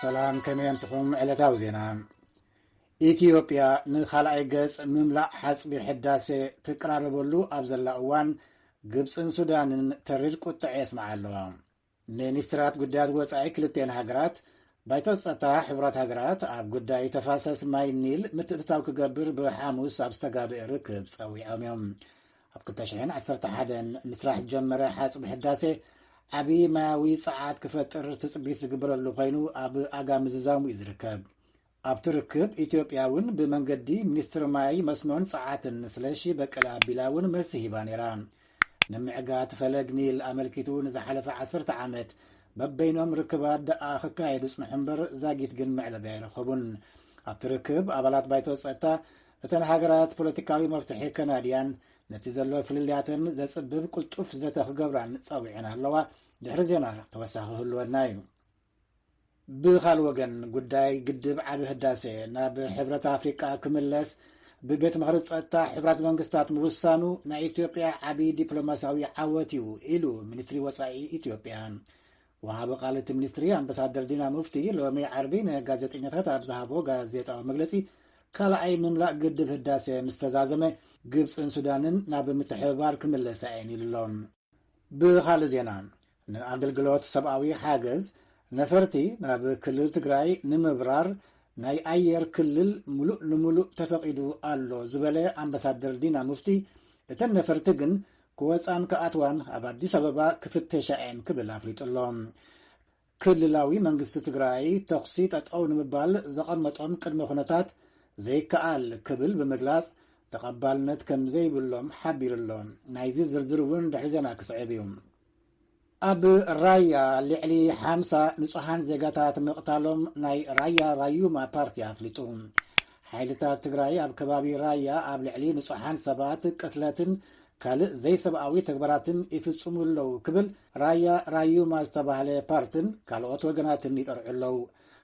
ሰላም፣ ከመይ ኣምስኹም? ዕለታዊ ዜና። ኢትዮጵያ ንኻልኣይ ገጽ ምምላእ ሓጽቢ ሕዳሴ ትቀራረበሉ ኣብ ዘላ እዋን፣ ግብጽን ሱዳንን ተሪር ቁጥዐ የስምዓ ኣለዋ። ሚኒስትራት ጉዳያት ወጻኢ ክልቴን ሃገራት፣ ባይቶ ጸጥታ ሕቡራት ሃገራት ኣብ ጉዳይ ተፋሰስ ማይ ኒል ምትእትታው ክገብር ብሓሙስ ኣብ ዝተጋብአ ርክብ ጸዊዖም እዮም። ኣብ ክልተ ሽሕን ዓሰርተ ሓደን ምስራሕ ጀመረ ሓጽቢ ሕዳሴ ዓቢ ማያዊ ጸዓት ክፈጥር ትጽቢት ዝግበረሉ ኮይኑ፣ ኣብ ኣጋ ምዝዛሙ እዩ ዝርከብ። ኣብቲ ርክብ ኢትዮጵያ እውን ብመንገዲ ሚኒስትሪ ማይ መስኖን ጸዓትን ስለሺ በቀለ ኣቢላ እውን መልሲ ሂባ ነይራ። ንምዕጋት ፈለግ ኒል ኣመልኪቱ ንዝሓለፈ ዓሰርተ ዓመት በበይኖም ርክባት ደኣ ክካየዱ ጽንሑ እምበር፣ ዛጊት ግን መዕለቢ ኣይረኸቡን። ኣብቲ ርክብ ኣባላት ባይቶ ጸጥታ እተን ሃገራት ፖለቲካዊ መፍትሒ ከናድያን ነቲ ዘሎ ፍልልያተን ዘጽብብ ቅልጡፍ ዘተ ክገብራን ጸዊዐን ኣለዋ። ድሕሪ ዜና ተወሳኺ ክህልወና እዩ። ብኻል ወገን፣ ጉዳይ ግድብ ዓቢ ህዳሴ ናብ ሕብረት ኣፍሪቃ ክምለስ ብቤት ምኽሪ ጸጥታ ሕቡራት መንግስታት ምውሳኑ ናይ ኢትዮጵያ ዓቢ ዲፕሎማሲያዊ ዓወት እዩ ኢሉ ሚኒስትሪ ወጻኢ ኢትዮጵያ። ወሃቢ ቃል እቲ ሚኒስትሪ ኣምባሳደር ዲና ሙፍቲ ሎሚ ዓርቢ ንጋዜጠኛታት ኣብ ዝሃቦ ጋዜጣዊ መግለጺ፣ ካልኣይ ምምላእ ግድብ ህዳሴ ምስ ተዛዘመ፣ ግብጽን ሱዳንን ናብ ምትሕብባር ክምለሳ እየን ኢሉ ኣሎ። ብኻልእ ዜና፣ ንኣገልግሎት ሰብኣዊ ሓገዝ ነፈርቲ ናብ ክልል ትግራይ ንምብራር ናይ ኣየር ክልል ሙሉእ ንሙሉእ ተፈቒዱ ኣሎ ዝበለ ኣምባሳደር ዲና ሙፍቲ፣ እተን ነፈርቲ ግን ክወፃን ክኣትዋን ኣብ ኣዲስ ኣበባ ክፍተሻ እየን ክብል ኣፍሊጡ ኣሎ። ክልላዊ መንግስቲ ትግራይ ተኹሲ ጠጠው ንምባል ዘቐመጦም ቅድመ ኩነታት ዘይከኣል ክብል ብምግላጽ፣ ተቐባልነት ከም ዘይብሎም ሓቢሩ ኣሎ። ናይዚ ዝርዝር እውን ድሕሪ ዜና ክስዕብ እዩ። ኣብ ራያ ልዕሊ ሓምሳ ንጹሓን ዜጋታት ምቕታሎም ናይ ራያ ራዩማ ፓርቲ ኣፍሊጡ። ሓይልታት ትግራይ ኣብ ከባቢ ራያ ኣብ ልዕሊ ንጹሓን ሰባት ቅትለትን ካልእ ዘይሰብኣዊ ተግባራትን ይፍጽሙ ኣለዉ ክብል ራያ ራዩማ ዝተባህለ ፓርትን ካልኦት ወገናትን ይጠርዑ ኣለዉ።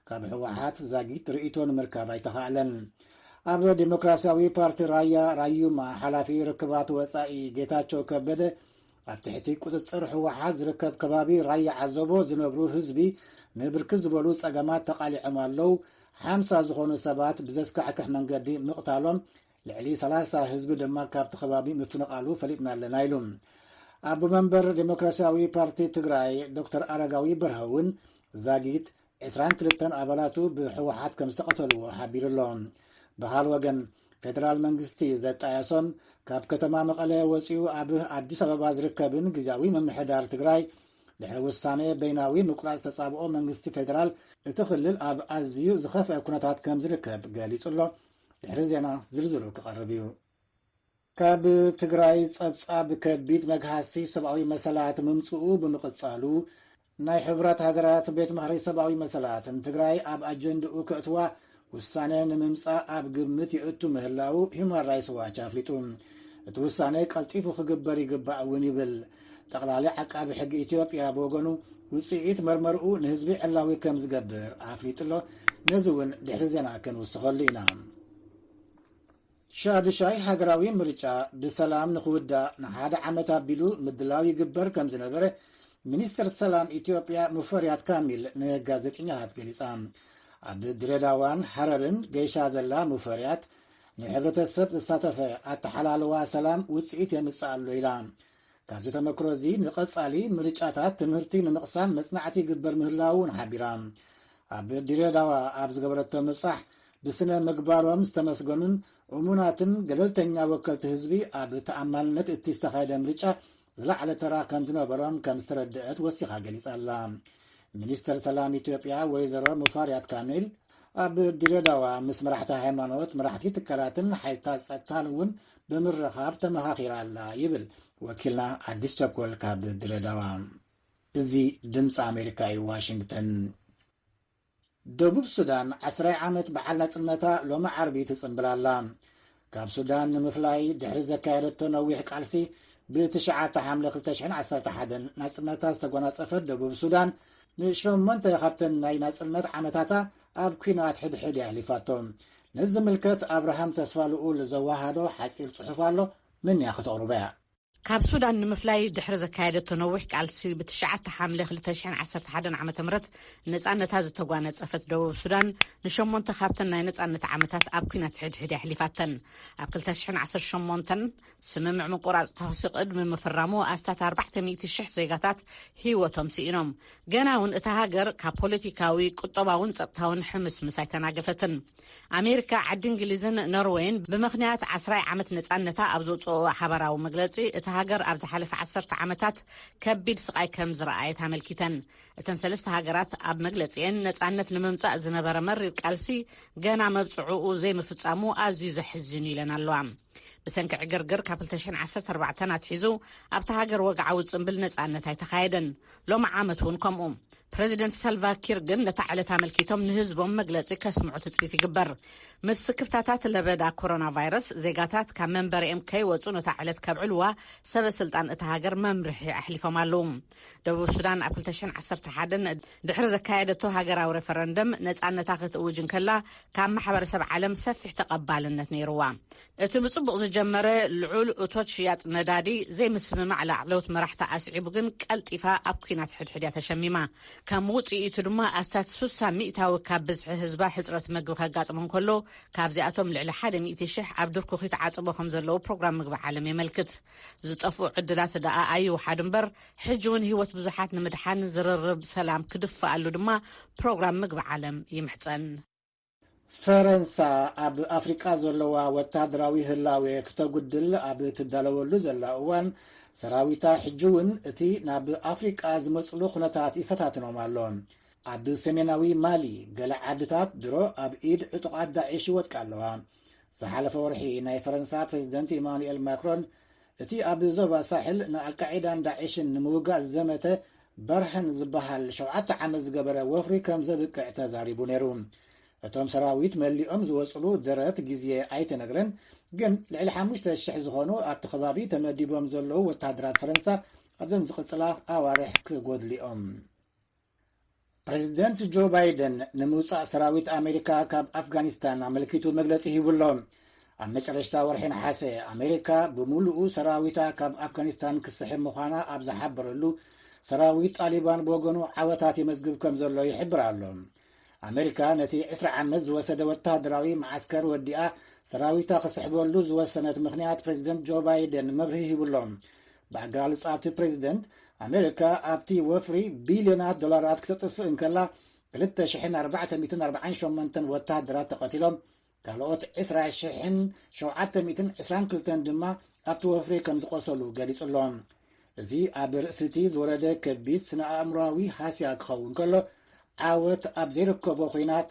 ካብ ህወሓት ዛጊት ርእይቶ ንምርካብ ኣይተኻእለን። ኣብ ዲሞክራሲያዊ ፓርቲ ራያ ራዩማ ሓላፊ ርክባት ወጻኢ ጌታቸው ከበደ፣ ኣብ ትሕቲ ቁጽጽር ህወሓት ዝርከብ ከባቢ ራያ ዓዘቦ ዝነብሩ ህዝቢ ንብርክት ዝበሉ ጸገማት ተቓሊዖም ኣለዉ፣ ሓምሳ ዝኾኑ ሰባት ብዘስካሕክሕ መንገዲ ምቕታሎም፣ ልዕሊ ሰላሳ ህዝቢ ድማ ካብቲ ከባቢ ምፍንቓሉ ፈሊጥና ኣለና ኢሉ። ኣቦ መንበር ዴሞክራሲያዊ ፓርቲ ትግራይ ዶክተር ኣረጋዊ በርሀ እውን ዛጊት ዕስራን ክልተን ኣባላቱ ብህወሓት ከም ዝተቐተልዎ ሓቢሩ ኣሎ። ብኻል ወገን፣ ፌደራል መንግስቲ ዘጣየሶን ካብ ከተማ መቐለ ወፂኡ ኣብ ኣዲስ ኣበባ ዝርከብን ግዝያዊ ምምሕዳር ትግራይ ድሕሪ ውሳነ በይናዊ ምቁራፅ ተፃብኦ መንግስቲ ፌደራል፣ እቲ ክልል ኣብ ኣዝዩ ዝኸፍአ ኩነታት ከም ዝርከብ ገሊጹ ኣሎ። ድሕሪ ዜና ዝርዝሩ ክቐርብ እዩ። ካብ ትግራይ ጸብጻብ ከቢድ መግሃሲ ሰብኣዊ መሰላት ምምጽኡ ብምቕጻሉ፣ ናይ ሕቡራት ሃገራት ቤት ምኽሪ ሰብኣዊ መሰላት ንትግራይ ኣብ ኣጀንድኡ ከእትዋ ውሳነ ንምምጻእ ኣብ ግምት የእቱ ምህላው ሂውማን ራይትስ ዋች ኣፍሊጡ። እቲ ውሳነ ቀልጢፉ ክግበር ይግባእ እውን ይብል። ጠቕላሊ ዓቃቢ ሕጊ ኢትዮጵያ ብወገኑ፣ ውጽኢት መርመርኡ ንህዝቢ ዕላዊ ከም ዝገብር ኣፍሊጡ ኣሎ። ነዚ እውን ድሕሪ ዜና ክንውስኸሉ ኢና። ሻዱሻይ ሃገራዊ ምርጫ ብሰላም ንኽውዳእ ንሓደ ዓመት ኣቢሉ ምድላው ይግበር ከም ዝነበረ ሚኒስትር ሰላም ኢትዮጵያ ሙፈሪያት ካሚል ንጋዜጠኛታት ገሊጻ። ኣብ ድሬዳዋን ሃረርን ገይሻ ዘላ ሙፈሪያት፣ ንሕብረተሰብ ዘሳተፈ ኣተሓላልዋ ሰላም ውጽኢት የምጽእ ኣሎ ኢላ። ካብዚ ተመክሮ እዚ ንቐጻሊ ምርጫታት ትምህርቲ ንምቕሳም መጽናዕቲ ይግበር ምህላው እውን ሓቢራ። ኣብ ድሬዳዋ ኣብ ዝገበረቶ ምብጻሕ፣ ብስነ ምግባሮም ዝተመስገኑን እሙናትን ገለልተኛ ወከልቲ ህዝቢ ኣብ ተኣማንነት እቲ ዝተኻየደ ምርጫ ዝለዓለ ተራ ከም ዝነበሮም ከም ዝተረድአት ወሲኻ ገሊጻ ኣላ። ሚኒስተር ሰላም ኢትዮጵያ ወይዘሮ ሙፋሪያት ካሚል ኣብ ድሬዳዋ ምስ መራሕቲ ሃይማኖት፣ መራሕቲ ትካላትን ሓይልታት ጸጥታን እውን ብምርኻብ ተመኻኺራ ኣላ ይብል ወኪልና ኣዲስ ቸኮል ካብ ድሬዳዋ። እዚ ድምፂ ኣሜሪካ እዩ፣ ዋሽንግተን። ደቡብ ሱዳን ዓስራይ ዓመት በዓል ናጽነታ ሎሚ ዓርቢ ትጽንብል ኣላ። ካብ ሱዳን ንምፍላይ ድሕሪ ዘካየደቶ ነዊሕ ቃልሲ፣ ብትሽዓተ ሓምለ ክልተ ሽሕን ዓሰርተ ሓደን ናጽነታ ዝተጎናጸፈት ደቡብ ሱዳን፣ ንሸሞንተ ካብተን ናይ ናጽነት ዓመታታ ኣብ ኲናት ሕድሕድ እያ ኣሕሊፋቶ። ነዚ ዝምልከት ኣብርሃም ተስፋ ልኡል ዘወሃዶ ሓጺር ጽሑፍ ኣሎ፣ ምንያ ክተቕርቦ እያ። ካብ ሱዳን ንምፍላይ ድሕሪ ዘካየደቶ ነዊሕ ቃልሲ፣ ብ9 ሓምለ ክልተ ሽሕን ዓሰርተ ሓደን ዓመተ ምህረት ነጻነታ ዝተጓነጸፈት ደቡብ ሱዳን፣ ንሸሞንተ ካብተን ናይ ነጻነት ዓመታት ኣብ ኲናት ሕድሕድ ኣሕሊፋተን። ኣብ ክልተ ሽሕን ዓሰርተ ሸሞንተን ስምምዕ ምቁራጽ ተኹሲ ቅድሚ ምፍራሙ፣ ኣስታት ኣርባዕተ ሚእቲ ሽሕ ዜጋታት ህይወቶም ስኢኖም። ገና እውን እታ ሃገር ካብ ፖለቲካዊ፣ ቁጠባውን ጸጥታውን ሕምስምስ ኣይተናገፈትን። ኣሜሪካ፣ ዓዲ እንግሊዝን ኖርወይን ብምኽንያት ዓስራይ ዓመት ነጻነታ ኣብ ዘውፅኦ ሓበራዊ መግለጺ፣ እታ ሃገር ኣብ ዝሓለፈ ዓሰርተ ዓመታት ከቢድ ስቓይ ከም ዝረኣየት ኣመልኪተን። እተን ሰለስተ ሃገራት ኣብ መግለጺአን፣ ነጻነት ንምምጻእ ዝነበረ መሪር ቃልሲ ገና መብጽዑኡ ዘይምፍጻሙ ኣዝዩ ዘሕዝን ኢለን ኣለዋ። ብሰንኪ ዕግርግር ካብ ክልተ ሽሕን ዓሰርተ ኣርባዕተን ኣትሒዙ ኣብታ ሃገር ወግዓዊ ጽምብል ነጻነት ኣይተኻየደን። ሎሚ ዓመት እውን ከምኡ። ፕረዚደንት ሳልቫ ኪር ግን ነታ ዕለት ኣመልኪቶም ንህዝቦም መግለጺ ከስምዑ ትጽቢት ይግበር። ምስ ክፍታታት ለበዳ ኮሮና ቫይረስ፣ ዜጋታት ካብ መንበሪኦም ከይወጹ ነታ ዕለት ከብዕልዋ ሰበ ስልጣን እታ ሃገር መምርሒ ኣሕሊፎም ኣለዉ። ደቡብ ሱዳን ኣብ ክልተ ሽሕን ዓሰርተ ሓደን ድሕሪ ዘካየደቶ ሃገራዊ ሬፈረንደም ነጻነታ ክትእውጅ እንከላ፣ ካብ ማሕበረሰብ ዓለም ሰፊሕ ተቐባልነት ነይርዋ። እቲ ብጽቡቕ ዝጀመረ ልዑል እቶት ሽያጥ ነዳዲ፣ ዘይምስምማዕ ላዕለዎት መራሕቲ ኣስዒቡ ግን፣ ቀልጢፋ ኣብ ኲናት ሕድሕድ እያ ተሸሚማ። ከም ውጽኢቱ ድማ፣ ኣስታት ሱሳ ሚእታዊ ካብ ብዝሒ ህዝባ ሕጽረት መግቢ ከጋጥሞ እንከሎ፣ ካብዚኣቶም ልዕሊ ሓደ ሚእቲ ሽሕ ኣብ ድርኩኺ ተዓጽቦ ከም ዘለዉ ፕሮግራም ምግቢ ዓለም የመልክት። ዝጠፍኡ ዕድላት ደኣ ኣይውሓዱ እምበር፣ ሕጂ እውን ህይወት ብዙሓት ንምድሓን ዝርርብ ሰላም ክድፍኣሉ ድማ ፕሮግራም ምግቢ ዓለም ይምሕጸን። ፈረንሳ ኣብ ኣፍሪቃ ዘለዋ ወታደራዊ ህላዌ ክተጉድል ኣብ ትዳለወሉ ዘላ እዋን፣ ሰራዊታ ሕጂ እውን እቲ ናብ ኣፍሪቃ ዝመጽሉ ኩነታት ይፈታትኖም ኣሎ። ኣብ ሰሜናዊ ማሊ፣ ገለ ዓድታት ድሮ ኣብ ኢድ ዕጡቓት ዳዒሽ ይወድቃ ኣለዋ። ዝሓለፈ ወርሒ፣ ናይ ፈረንሳ ፕሬዚደንት ኢማኑኤል ማክሮን፣ እቲ ኣብ ዞባ ሳሕል ንኣልቃዒዳን ዳዒሽን ንምውጋእ ዝዘመተ በርሀን ዝበሃል ሸውዓተ ዓመት ዝገበረ ወፍሪ ከም ዘብቅዕ ተዛሪቡ ነይሩ። እቶም ሰራዊት መሊኦም ዝወጽሉ ደረት ግዜ ኣይተነግረን፣ ግን ልዕሊ ሓሙሽተ ሽሕ ዝኾኑ ኣብቲ ከባቢ ተመዲቦም ዘለዉ ወታደራት ፈረንሳ ኣብዘን ዝቕጽላ ኣዋርሕ ክጎድሉ እዮም። ፕሬዚደንት ጆ ባይደን ንምውጻእ ሰራዊት ኣሜሪካ ካብ ኣፍጋኒስታን ኣመልኪቱ መግለጺ ሂቡ ኣሎ። ኣብ መጨረሽታ ወርሒ ነሓሰ፣ ኣሜሪካ ብምሉኡ ሰራዊታ ካብ ኣፍጋኒስታን ክስሕብ ምዃና ኣብ ዝሓበረሉ፣ ሰራዊት ጣሊባን ብወገኑ ዓወታት የመዝግብ ከም ዘሎ ይሕብር ኣሎ። ኣሜሪካ ነቲ ዕስራ ዓመት ዝወሰደ ወታደራዊ መዓስከር ወዲኣ፣ ሰራዊታ ክስሕበሉ ዝወሰነት ምኽንያት ፕሬዚደንት ጆ ባይደን መብርሂ ሂቡ ኣሎ። ብኣገላልጻ እቲ ፕሬዚደንት፣ ኣሜሪካ ኣብቲ ወፍሪ ቢልዮናት ዶላራት ክተጥፍእ እንከላ፣ ክልተ ሽሕን ኣርባዕተ ሚእትን ኣርባዓን ሸሞንተን ወታሃደራት ተቐቲሎም፣ ካልኦት ዕስራ ሽሕን ሸውዓተ ሚእትን ዕስራን ክልተን ድማ ኣብቲ ወፍሪ ከም ዝቖሰሉ ገሊጹ ኣሎ። እዚ ኣብ ርእሲ እቲ ዝወረደ ከቢድ ስነ ኣእምሮኣዊ ሃስያ ክኸውን ከሎ፣ ዓወት ኣብ ዘይርከቦ ኲናት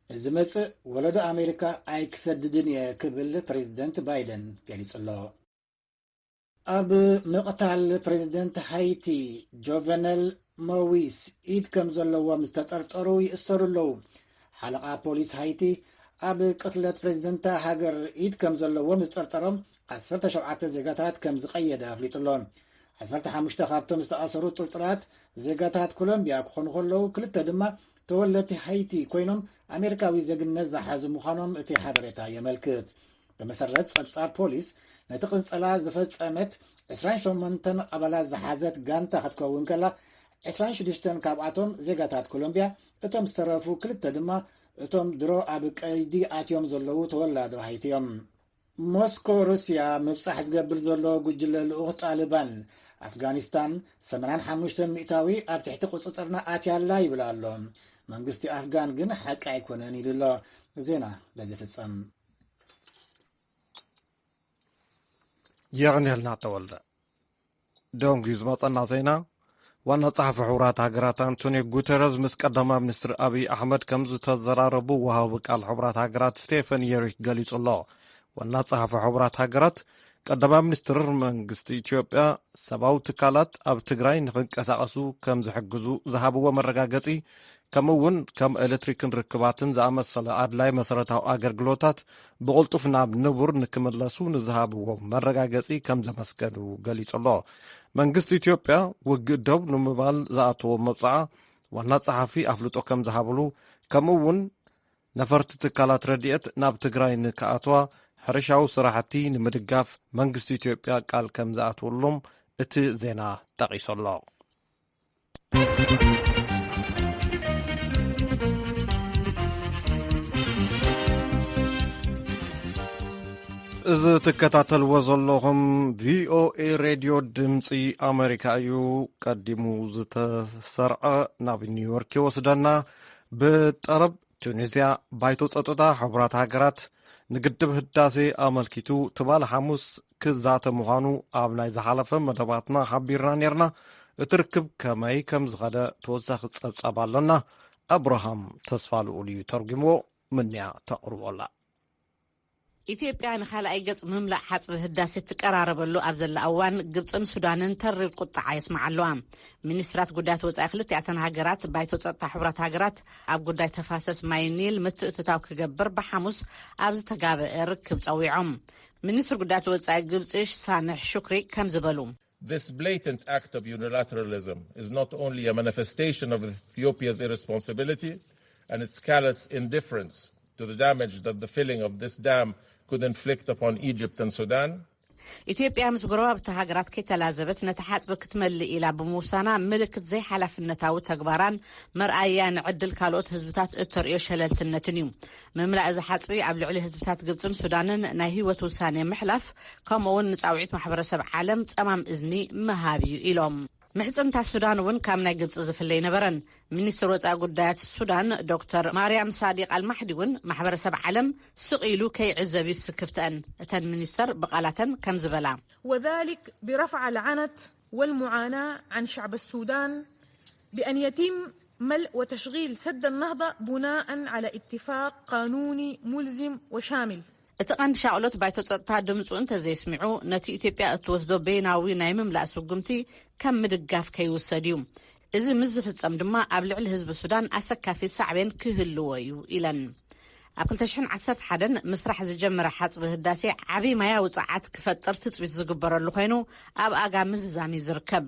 ዝመጽእ ወለዶ ኣሜሪካ ኣይክሰድድን እየ ክብል ፕሬዚደንት ባይደን ገሊጹ ኣሎ። ኣብ ምቕታል ፕሬዚደንት ሃይቲ ጆቨነል ሞዊስ ኢድ ከም ዘለዎም ዝተጠርጠሩ ይእሰሩ ኣለዉ። ሓለቓ ፖሊስ ሃይቲ ኣብ ቅትለት ፕሬዚደንት ሃገር ኢድ ከም ዘለዎም ዝጠርጠሮም ዓሰርተ ሸውዓተ ዜጋታት ከም ዝቐየደ ኣፍሊጡ ኣሎ። ዓሰርተ ሓሙሽተ ካብቶም ዝተኣሰሩ ጥርጡራት ዜጋታት ኮሎምቢያ ክኾኑ ከለዉ፣ ክልተ ድማ ተወለድቲ ሃይቲ ኮይኖም፣ ኣሜሪካዊ ዜግነት ዝሓዙ ምዃኖም እቲ ሓበሬታ የመልክት። ብመሰረት ጸብጻብ ፖሊስ፣ ነቲ ቅንጸላ ዝፈጸመት ዕስራን ሸሞንተን ኣባላት ዝሓዘት ጋንታ ክትከውን ከላ፣ ዕስራን ሽዱሽተን ካብኣቶም ዜጋታት ኮሎምቢያ፣ እቶም ዝተረፉ ክልተ ድማ እቶም ድሮ ኣብ ቀይዲ ኣትዮም ዘለዉ ተወላዶ ሃይቲ እዮም። ሞስኮ፣ ሩስያ ምብጻሕ ዝገብር ዘሎ ጉጅለ ልኡኽ ጣሊባን፣ ኣፍጋኒስታን ሰማንያን ሓሙሽተን ሚእታዊ ኣብ ትሕቲ ቁጽጽርና ኣትያ ኣላ ይብል ኣሎ። መንግስቲ ኣፍጋን ግን ሓቂ ኣይኮነን ኢሉ ኣሎ። ዜና በዚ ፍጸም። የቐንየልና ተወልደ። ደንጉዩ ዝመጸና ዜና፣ ዋና ጸሓፊ ሕቡራት ሃገራት ኣንቶኒዮ ጉተረዝ ምስ ቀዳማይ ሚኒስትር ኣብይ ኣሕመድ ከም ዝተዘራረቡ ወሃቢ ቃል ሕቡራት ሃገራት ስቴፈን የሪክ ገሊጹ ኣሎ። ዋና ጸሓፊ ሕቡራት ሃገራት፣ ቀዳማይ ሚኒስትር መንግስቲ ኢትዮጵያ፣ ሰብኣዊ ትካላት ኣብ ትግራይ ንኽንቀሳቐሱ ከም ዝሕግዙ ዝሃብዎ መረጋገጺ፣ ከምኡ እውን ከም ኤሌክትሪክን ርክባትን ዝኣመሰለ ኣድላይ መሰረታዊ ኣገልግሎታት ብቕልጡፍ ናብ ንቡር ንክምለሱ ንዝሃብዎ መረጋገጺ ከም ዘመስገኑ ገሊጹ ኣሎ። መንግስቲ ኢትዮጵያ፣ ውግእ ደው ንምባል ዝኣተዎ መብጽዓ፣ ዋና ጸሓፊ ኣፍልጦ ከም ዝሃብሉ፣ ከምኡ እውን ነፈርቲ ትካላት ረድኤት ናብ ትግራይ ንክኣትዋ ሕርሻዊ ስራሕቲ ንምድጋፍ መንግስቲ ኢትዮጵያ ቃል ከም ዝኣትወሎም እቲ ዜና ጠቒሱ ኣሎ። እዚ ትከታተልዎ ዘለኹም ቪ ኦ ኤ ሬድዮ ድምፂ ኣሜሪካ እዩ። ቀዲሙ ዝተሰርዐ ናብ ኒውዮርክ ይወስደና። ብጠረብ ቱኒዝያ፣ ባይቶ ጸጥታ ሕቡራት ሃገራት ንግድብ ህዳሴ ኣመልኪቱ ትማሊ ሓሙስ ክዛተ ምዃኑ ኣብ ናይ ዝሓለፈ መደባትና ሓቢርና ኔርና። እቲ ርክብ ከመይ ከም ዝኸደ ተወሳኺ ጸብጻብ ኣለና። ኣብርሃም ተስፋ ልኡል እዩ ተርጉምዎ። ምንያ ተቕርቦላ። ኢትዮጵያ ንኻልኣይ ገጽ ምምላእ ሓጽቢ ህዳሴ ትቀራረበሉ ኣብ ዘላ እዋን፣ ግብጽን ሱዳንን ተሪር ቁጥዓ የስምዓ ኣለዋ። ሚኒስትራት ጉዳያት ወጻኢ ክልቲኣተን ሃገራት፣ ባይቶ ጸጥታ ሕቡራት ሃገራት ኣብ ጉዳይ ተፋሰስ ማይ ኒል ምትእትታው ክገብር ብሓሙስ ኣብ ዝተጋበአ ርክብ ጸዊዖም። ሚኒስትር ጉዳያት ወጻኢ ግብጺ ሳምሕ ሹክሪ ከም ዝበሉ፣ This blatant act of unilateralism is not only a manifestation of Ethiopia's irresponsibility and its callous indifference to the damage that the filling of this dam could inflict upon Egypt and Sudan. ኢትዮጵያ ምስ ጎረባብቲ ሃገራት ከይተላዘበት ነቲ ሓጽቢ ክትመልእ ኢላ ብምውሳና፣ ምልክት ዘይሓላፍነታዊ ተግባራን መርኣያ ንዕድል ካልኦት ህዝብታት እተርእዮ ሸለልትነትን እዩ። ምምላእ እዚ ሓጽቢ ኣብ ልዕሊ ህዝብታት ግብጽን ሱዳንን ናይ ህይወት ውሳኔ ምሕላፍ፣ ከምኡ እውን ንጻውዒት ማሕበረሰብ ዓለም ጸማም እዝኒ ምሃብ እዩ ኢሎም። ምሕጽንታ ሱዳን እውን ካብ ናይ ግብጺ ዝፍለ ኣይነበረን። ሚኒስትር ወጻኢ ጉዳያት ሱዳን ዶክተር ማርያም ሳዲቅ ኣልማሕዲ እውን ማሕበረሰብ ዓለም ስቕ ኢሉ ከይዕዘብ እዩ ስክፍተአን። እተን ሚኒስተር ብቓላተን ከም ዝበላ፣ وذلك برفع العنت والمعاناة عن شعب السودان بأن يتم ملء وتشغيل سد النهضة بناء على اتفاق قانوني ملزم وشامل. እቲ ቀንዲ ሻቕሎት ባይቶ ጸጥታ ድምፁ እንተዘይስሚዑ፣ ነቲ ኢትዮጵያ እትወስዶ በይናዊ ናይ ምምላእ ስጉምቲ ከም ምድጋፍ ከይውሰድ እዩ። እዚ ምስ ዝፍጸም ድማ ኣብ ልዕሊ ህዝቢ ሱዳን ኣሰካፊ ሳዕቤን ክህልዎ እዩ ኢለን። ኣብ ክልተ ሽሕን ዓሰርተ ሓደን ምስራሕ ዝጀመረ ሓጽቢ ህዳሴ ዓቢ ማያዊ ጸዓት ክፈጥር ትጽቢት ዝግበረሉ ኮይኑ፣ ኣብ ኣጋ ምዝዛም እዩ ዝርከብ።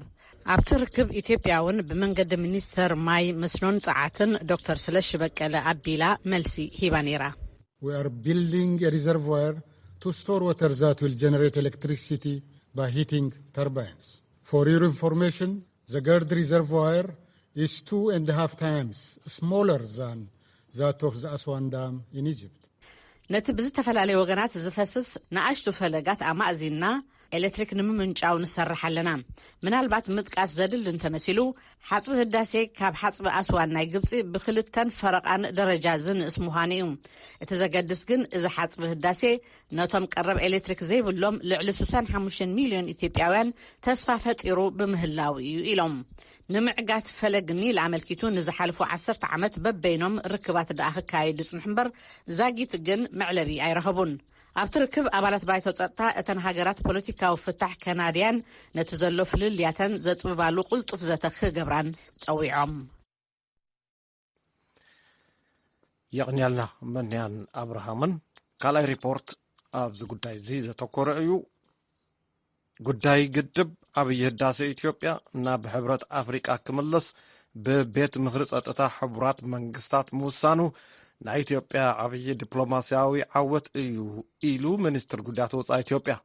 ኣብቲ ርክብ ኢትዮጵያ እውን ብመንገዲ ሚኒስተር ማይ መስኖን ጸዓትን ዶክተር ስለሺ በቀለ ኣቢላ መልሲ ሂባ ነይራ። We are building a reservoir to store water that will generate electricity by heating turbines. For your information, the Gerd reservoir is two and a half times smaller than that of the Aswan Dam in Egypt. ነቲ ብዝተፈላለየ ወገናት ዝፈስስ ንኣሽቱ ፈለጋት ኣማእዚንና ኤሌክትሪክ ንምምንጫው ንሰርሕ ኣለና። ምናልባት ምጥቃስ ዘድሊ እንተመሲሉ፣ ሓጽቢ ህዳሴ ካብ ሓጽቢ ኣስዋን ናይ ግብጺ ብክልተን ፈረቓን ደረጃ ዝንእስ ምዃኑ እዩ። እቲ ዘገድስ ግን፣ እዚ ሓጽቢ ህዳሴ ነቶም ቀረብ ኤሌክትሪክ ዘይብሎም ልዕሊ ስሳን ሓሙሽተን ሚልዮን ኢትዮጵያውያን ተስፋ ፈጢሩ ብምህላው እዩ ኢሎም። ንምዕጋት ፈለግ ኒል ኣመልኪቱ ንዝሓለፉ ዓሰርተ ዓመት በበይኖም ርክባት ደኣ ክካየዱ ይጽንሑ እምበር፣ ዛጊት ግን መዕለቢ ኣይረኸቡን። ኣብቲ ርክብ ኣባላት ባይቶ ጸጥታ እተን ሃገራት ፖለቲካዊ ፍታሕ ከናድያን ነቲ ዘሎ ፍልልያተን ዘጽብባሉ ቅልጡፍ ዘተ ክገብራን ጸዊዖም። የቕንያልና መንያን ኣብርሃምን። ካልኣይ ሪፖርት ኣብዚ ጉዳይ እዚ ዘተኮረ እዩ። ጉዳይ ግድብ ዓብዪ ህዳሴ ኢትዮጵያ ናብ ሕብረት ኣፍሪቃ ክምለስ ብቤት ምኽሪ ጸጥታ ሕቡራት መንግስታት ምውሳኑ ናይ ኢትዮጵያ ዓብዪ ዲፕሎማስያዊ ዓወት እዩ ኢሉ ሚኒስትር ጉዳያት ወጻኢ ኢትዮጵያ።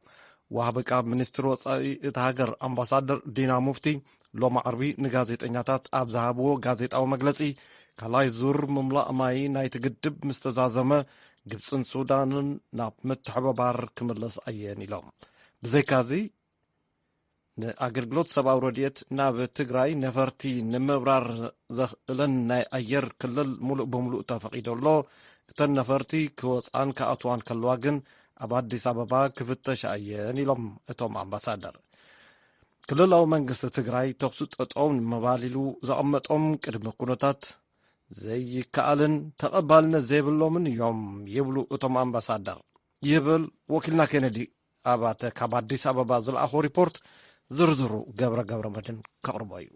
ዋህቢ ቃል ሚኒስትር ወጻኢ እታ ሃገር ኣምባሳደር ዲና ሙፍቲ ሎሚ ዓርቢ ንጋዜጠኛታት ኣብ ዝሃብዎ ጋዜጣዊ መግለጺ፣ ካልኣይ ዙር ምምላእ ማይ ናይቲ ግድብ ምስ ተዛዘመ፣ ግብጽን ሱዳንን ናብ ምትሕብባር ክምለስ ኣየን ኢሎም። ብዘይካዚ፣ ንኣገልግሎት ሰብኣዊ ረድኤት ናብ ትግራይ ነፈርቲ ንምብራር ዘኽእለን ናይ ኣየር ክልል ሙሉእ ብሙሉእ ተፈቒዱ ኣሎ። እተን ነፈርቲ ክወጻን ክኣትዋን ከለዋ ግን ኣብ ኣዲስ ኣበባ ክፍተሻ እየን ኢሎም እቶም ኣምባሳደር። ክልላዊ መንግስቲ ትግራይ ተኹሲ ጠጠው ንምባል ኢሉ ዘቐመጦም ቅድመ ኩነታት ዘይከኣልን ተቐባልነት ዘይብሎምን እዮም ይብሉ እቶም ኣምባሳደር፣ ይብል ወኪልና ኬነዲ ኣባተ ካብ ኣዲስ ኣበባ ዝለኣኾ ሪፖርት። ዝርዝሩ ገብረ ገብረ መድን ከቕርቦ እዩ።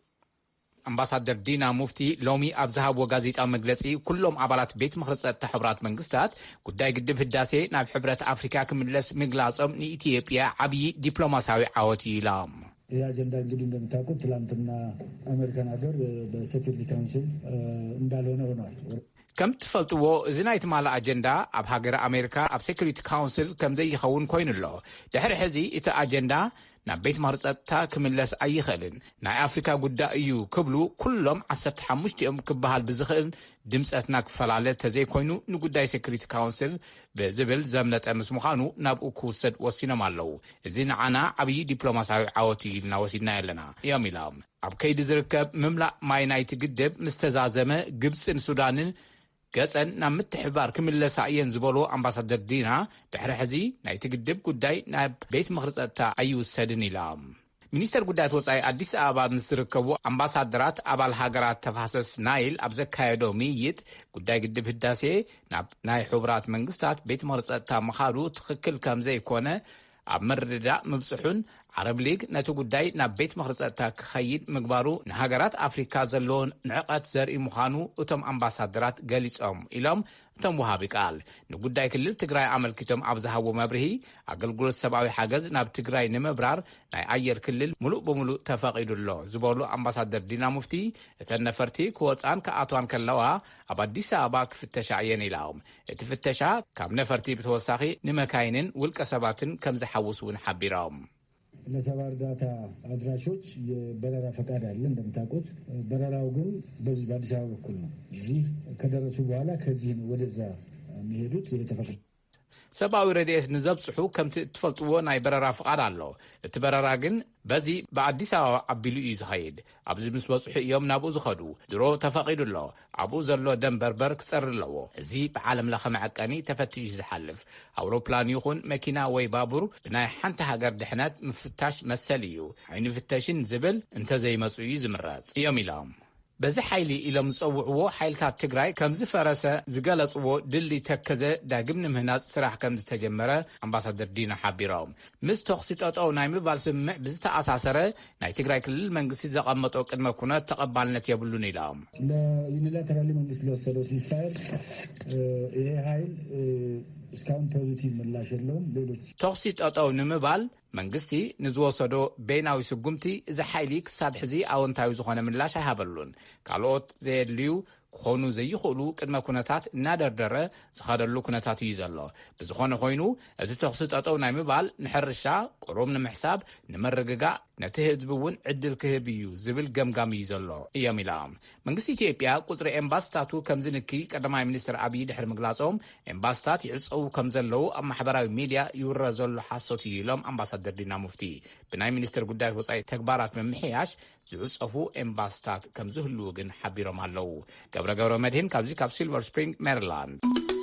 ኣምባሳደር ዲና ሙፍቲ ሎሚ ኣብ ዝሃብዎ ጋዜጣዊ መግለጺ፣ ኩሎም ኣባላት ቤት ምኽሪ ጸጥታ ሕቡራት መንግስታት ጉዳይ ግድብ ህዳሴ ናብ ሕብረት ኣፍሪካ ክምለስ ምግላጾም ንኢትዮጵያ ዓብዪ ዲፕሎማስያዊ ዓወት እዩ ኢሎም። ይህ አጀንዳ እንግዲህ እንደምታውቁት ትላንትና አሜሪካን ሀገር በሴኩሪቲ ካውንስል እንዳልሆነ ሆኗል። ከም ትፈልጥዎ፣ እዚ ናይ ትማሊ ኣጀንዳ ኣብ ሃገር ኣሜሪካ ኣብ ሴኩሪቲ ካውንስል ከም ዘይኸውን ኮይኑ ኣሎ። ድሕሪ ሕዚ እቲ ኣጀንዳ ናብ ቤት ምኽሪ ጸጥታ ክምለስ ኣይኽእልን። ናይ ኣፍሪካ ጉዳይ እዩ ክብሉ ኩሎም ዓሰርተ ሓሙሽቲኦም ክበሃል ብዝኽእል ድምጸትና ክፈላለ ተዘይኮይኑ ንጉዳይ ሴኩሪቲ ካውንስል ብዝብል ዘምለጠ ምስ ምዃኑ ናብኡ ክውሰድ ወሲኖም ኣለዉ። እዚ ንዓና ዓብዪ ዲፕሎማሲያዊ ዓወት እዩ ኢልና ወሲድና ኣለና እዮም ኢሎም። ኣብ ከይዲ ዝርከብ ምምላእ ማይ ናይቲ ግድብ ምስ ተዛዘመ ግብፅን ሱዳንን ገጸን ናብ ምትሕብባር ክምለሳ እየን ዝበሉ ኣምባሳደር ዲና፣ ድሕሪ ሕዚ ናይቲ ግድብ ጉዳይ ናብ ቤት ምኽሪ ጸጥታ ኣይውሰድን ኢሎም። ሚኒስተር ጉዳያት ወጻኢ ኣዲስ ኣበባ ምስ ዝርከቡ ኣምባሳደራት ኣባል ሃገራት ተፋሰስ ናይል ኣብ ዘካየዶ ምይይጥ፣ ጉዳይ ግድብ ህዳሴ ናብ ናይ ሕቡራት መንግስታት ቤት ምኽሪ ጸጥታ ምኻዱ ትኽክል ከም ዘይኮነ ኣብ ምርድዳእ ምብጽሑን፣ ዓረብ ሊግ ነቲ ጉዳይ ናብ ቤት ምኽሪ ጸጥታ ክኸይድ ምግባሩ ንሃገራት ኣፍሪካ ዘለዎን ንዕቐት ዘርኢ ምዃኑ እቶም ኣምባሳደራት ገሊጾም ኢሎም እቶም ወሃቢ ቃል። ንጉዳይ ክልል ትግራይ ኣመልኪቶም ኣብ ዝሃቦ መብርሂ፣ ኣገልግሎት ሰብኣዊ ሓገዝ ናብ ትግራይ ንምብራር ናይ ኣየር ክልል ሙሉእ ብሙሉእ ተፈቒዱ ኣሎ ዝበሉ ኣምባሳደር ዲና ሙፍቲ፣ እተን ነፈርቲ ክወጻን ክኣትዋን ከለዋ ኣብ ኣዲስ ኣበባ ክፍተሻ እየን ኢሎም። እቲ ፍተሻ ካብ ነፈርቲ ብተወሳኺ ንመካይንን ውልቀ ሰባትን ከም ዝሓውስ እውን ሓቢሮም። ለሰብአዊ እርዳታ አድራሾች የበረራ ፈቃድ አለ። እንደምታውቁት በረራው ግን በዚህ በአዲስ አበባ በኩል ነው። እዚህ ከደረሱ በኋላ ከዚህ ነው ወደዛ የሚሄዱት። ይሄ ተፈቅዶ ሰብኣዊ ረድኤት ንዘብጽሑ ከምቲ እትፈልጥዎ ናይ በረራ ፍቓድ ኣሎ። እቲ በረራ ግን በዚ ብኣዲስ ኣበባ ኣቢሉ እዩ ዝኸይድ። ኣብዚ ምስ በጽሑ እዮም ናብኡ ዝኸዱ። ድሮ ተፈቒዱ ኣሎ። ኣብኡ ዘሎ ደም በርበር ክጸሪ ኣለዎ። እዚ ብዓለም ለኸ መዐቀኒ ተፈቲሹ ዝሓልፍ። ኣውሮፕላን ይኹን መኪና ወይ ባቡር ብናይ ሓንቲ ሃገር ድሕነት ምፍታሽ መሰል እዩ። ኣይንፍተሽን ዝብል እንተዘይመጹ እዩ ዝምረጽ እዮም ኢሎም። በዚ ሓይሊ ኢሎም ዝጸውዕዎ ሓይልታት ትግራይ ከም ዝፈረሰ ዝገለጽዎ ድልድይ ተከዘ ዳግም ንምህናጽ ስራሕ ከም ዝተጀመረ ኣምባሳደር ዲና ሓቢሮም። ምስ ተኹሲ ጠጠው ናይ ምባል ስምምዕ ብዝተኣሳሰረ ናይ ትግራይ ክልል መንግስቲ ዘቐመጦ ቅድመ ኩነት ተቐባልነት የብሉን ኢሎም። ለዩኒላተራሊ መንግስት ለወሰደው ሲስፋየር ይሄ ኃይል እስካሁን ፖዚቲቭ ምላሽ የለውም። ሌሎች ተኹሲ ጠጠው ንምባል መንግስቲ ንዝወሰዶ በይናዊ ስጉምቲ እዚ ሓይሊ ክሳብ ሕዚ ኣወንታዊ ዝኾነ ምላሽ ኣይሃበሉን። ካልኦት ዘየድልዩ ክኾኑ ዘይኽእሉ ቅድመ ኩነታት እናደርደረ ዝኸደሉ ኩነታት እዩ ዘሎ። ብዝኾነ ኮይኑ እቲ ተኹሲ ጠጠው ናይ ምባል ንሕርሻ ቁሩብ ንምሕሳብ ንምርግጋእ ነቲ ህዝቢ እውን ዕድል ክህብ እዩ ዝብል ገምጋም እዩ ዘሎ እዮም ኢሎም። መንግስቲ ኢትዮጵያ ቁፅሪ ኤምባስታቱ ከም ዝንኪ ቀዳማይ ሚኒስትር ኣብይ ድሕሪ ምግላፆም ኤምባስታት ይዕፀዉ ከም ዘለዉ ኣብ ማሕበራዊ ሚድያ ይውረ ዘሎ ሓሶት እዩ ኢሎም ኣምባሳደር ዲና ሙፍቲ። ብናይ ሚኒስትር ጉዳያት ወፃኢ ተግባራት ምምሕያሽ ዝዕፀፉ ኤምባስታት ከም ዝህልዉ ግን ሓቢሮም ኣለዉ። ገብረ ገብረ መድህን ካብዚ ካብ ሲልቨር ስፕሪንግ ሜሪላንድ።